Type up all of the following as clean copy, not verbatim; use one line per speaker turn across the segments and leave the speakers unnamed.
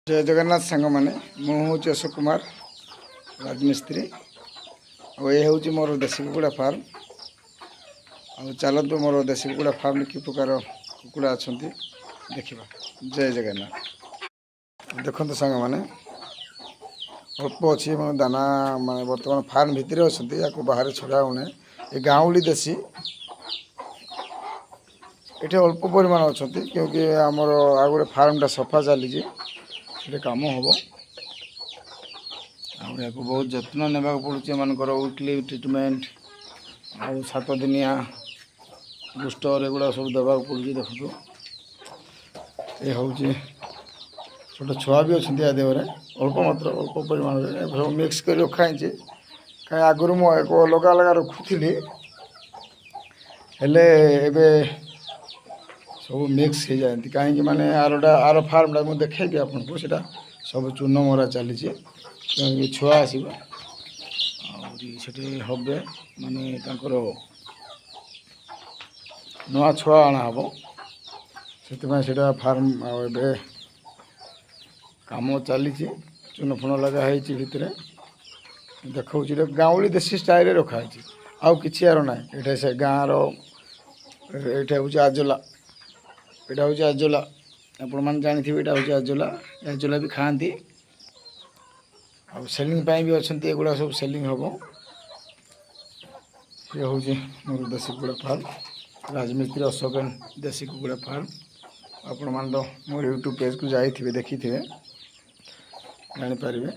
ଜୟ ଜଗନ୍ନାଥ ସାଙ୍ଗମାନେ, ମୁଁ ହେଉଛି ଅଶୋକ କୁମାର ରାଜମିସ୍ତ୍ରୀ ଆଉ ଏ ହେଉଛି ମୋର ଦେଶୀ କୁକୁଡ଼ା ଫାର୍ମ। ଆଉ ଚାଲନ୍ତୁ, ମୋର ଦେଶୀ କୁକୁଡ଼ା ଫାର୍ମରେ କି ପ୍ରକାର କୁକୁଡ଼ା ଅଛନ୍ତି ଦେଖିବା। ଜୟ ଜଗନ୍ନାଥ। ଦେଖନ୍ତୁ ସାଙ୍ଗମାନେ, ଅଳ୍ପ ଅଛି ଏବଂ ଦାନା ମାନେ ବର୍ତ୍ତମାନ ଫାର୍ମ ଭିତରେ ଅଛନ୍ତି, ୟାକୁ ବାହାରେ ଛଡ଼ା ହେଉନାହିଁ। ଏ ଗାଉଁଲି ଦେଶୀ ଏଠି ଅଳ୍ପ ପରିମାଣ ଅଛନ୍ତି, କ୍ୟୁଁକି ଆମର ଆଉ ଗୋଟେ ଫାର୍ମଟା ସଫା ଚାଲିଛି, ସେଠି କାମ ହେବ। ଆଉ ଏହାକୁ ବହୁତ ଯତ୍ନ ନେବାକୁ ପଡ଼ୁଛି। ଏମାନଙ୍କର ୱିକଲି ଟ୍ରିଟମେଣ୍ଟ ଆଉ 7 ଦିନିଆ ବୁଷ୍ଟର, ଏଗୁଡ଼ା ସବୁ ଦେବାକୁ ପଡ଼ୁଛି। ଦେଖନ୍ତୁ, ଏ ହେଉଛି ଛୋଟ ଛୁଆ ବି ଅଛନ୍ତି ୟା ଦେହରେ, ଅଳ୍ପ ମାତ୍ର, ଅଳ୍ପ ପରିମାଣରେ ସବୁ ମିକ୍ସ କରି ରଖା ହେଇଛି। କାହିଁ ଆଗରୁ ମୁଁ ଏକ ଅଲଗା ଅଲଗା ରଖୁଥିଲି, ହେଲେ ଏବେ ସବୁ ମିକ୍ସ ହେଇଯାଆନ୍ତି। କାହିଁକି ମାନେ ଆରଟା, ଆର ଫାର୍ମଟା ମୁଁ ଦେଖେଇବି ଆପଣଙ୍କୁ, ସେଇଟା ସବୁ ଚୂନ ମରା ଚାଲିଛି, କାହିଁକି ଛୁଆ ଆସିବ ଆହୁରି ସେଠି ହେବେ, ମାନେ ତାଙ୍କର ନୂଆ ଛୁଆ ଅଣା ହେବ, ସେଥିପାଇଁ ସେଇଟା ଫାର୍ମ। ଆଉ ଏବେ କାମ ଚାଲିଛି, ଚୂନ ଫୁନ ଲଗା ହେଇଛି ଭିତରେ। ଦେଖାଉଛି, ଏଇଟା ଗାଉଁଲି ଦେଶୀ ଷ୍ଟାଇଲରେ ରଖାହେଇଛି, ଆଉ କିଛି ଆର ନାହିଁ। ଏଇଟା ସେ ଗାଁର, ଏଇଟା ହେଉଛି ଆଜୋଲା, ଏଇଟା ହେଉଛି ଆଜୋଲା। ଆପଣମାନେ ଜାଣିଥିବେ, ଏଇଟା ହେଉଛି ଆଜୋଲା। ଆଜୋଲା ବି ଖାଆନ୍ତି ଆଉ ସେଲିଂ ପାଇଁ ବି ଅଛନ୍ତି, ଏଗୁଡ଼ା ସବୁ ସେଲିଂ ହେବ। ଇଏ ହେଉଛି ମୋର ଦେଶୀ କୁକୁଡ଼ା ଫାର୍ମ, ରାଜମିସ୍ତ୍ରୀ ଅଶୋକ ଦେଶୀ କୁକୁଡ଼ା ଫାର୍ମ। ଆପଣମାନେ ତ ମୋର ୟୁଟ୍ୟୁବ୍ ପେଜ୍କୁ ଯାଇଥିବେ, ଦେଖିଥିବେ, ଜାଣିପାରିବେ।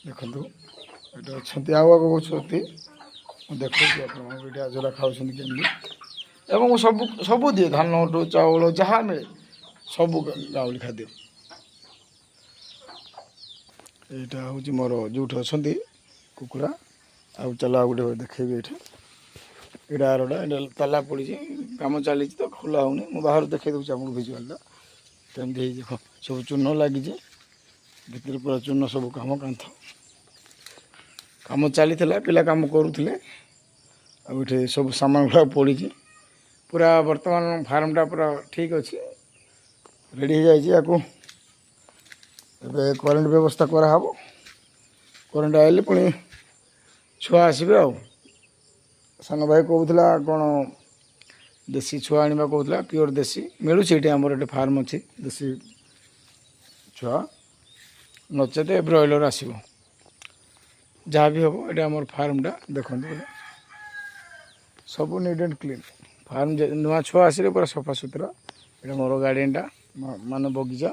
ଦେଖନ୍ତୁ, ଏଠି ଅଛନ୍ତି ଆଉ ଆଗକୁ ଅଛନ୍ତି, ମୁଁ ଦେଖାଉଛି ଆପଣମାନଙ୍କୁ। ଏଠି ଆଜୋଲା ଖାଉଛନ୍ତି କେମିତି। ଏବଂ ମୁଁ ସବୁ ସବୁ ଦିଏ, ଧାନଠୁ ଚାଉଳ ଯାହା ମିଳେ, ସବୁ ଗାଉଁଲି ଖାଦ୍ୟ। ଏଇଟା ହେଉଛି ମୋର ଯେଉଁଠି ଅଛନ୍ତି କୁକୁଡ଼ା। ଆଉ ଚାଲ, ଆଉ ଗୋଟେ ଦେଖେଇବି ଏଇଠି। ଏଇଟା ଆରଟା, ଏଇଟା ତାଲା ପଡ଼ିଛି, କାମ ଚାଲିଛି ତ ଖୋଲା ହେଉନି। ମୁଁ ବାହାରୁ ଦେଖେଇ ଦେଉଛି ଆପଣଙ୍କୁ ଭିଜୁଆଲଟା କେମିତି ହେଇଛି। ଦେଖ, ସବୁ ଚୂନ ଲାଗିଛି ଭିତରେ, ପୁରା ଚୂନ ସବୁ କାମ, କାନ୍ଥ କାମ ଚାଲିଥିଲା, ପିଲା କାମ କରୁଥିଲେ। ଆଉ ଏଠି ସବୁ ସାମାନ ଗୁଡ଼ାକ ପଡ଼ିଛି। ପୁରା ବର୍ତ୍ତମାନ ଫାର୍ମଟା ପୁରା ଠିକ୍ ଅଛି, ରେଡ଼ି ହେଇଯାଇଛି। ୟାକୁ ଏବେ କରେଣ୍ଟ ବ୍ୟବସ୍ଥା କରାହେବ। କରେଣ୍ଟ ଆଇଲେ ପୁଣି ଛୁଆ ଆସିବେ। ଆଉ ସାନ ଭାଇ କହୁଥିଲା କ'ଣ ଦେଶୀ ଛୁଆ ଆଣିବା କହୁଥିଲା, ପିଓର ଦେଶୀ ମିଳୁଛି ଏଠି, ଆମର ଏଠି ଫାର୍ମ ଅଛି, ଦେଶୀ ଛୁଆ, ନଚେତ ବ୍ରଏଲର ଆସିବ, ଯାହା ବି ହେବ। ଏଇଟା ଆମର ଫାର୍ମଟା ଦେଖନ୍ତୁ, ସବୁ ନିଟ୍ ଆଣ୍ଡ କ୍ଲିନ୍ ଫାର୍ମ। ନୂଆ ଛୁଆ ଆସିଲେ ପୁରା ସଫାସୁତୁରା। ଏଇଟା ମୋର ଗାର୍ଡ଼େନଟା, ମାନେ ବଗିଚା।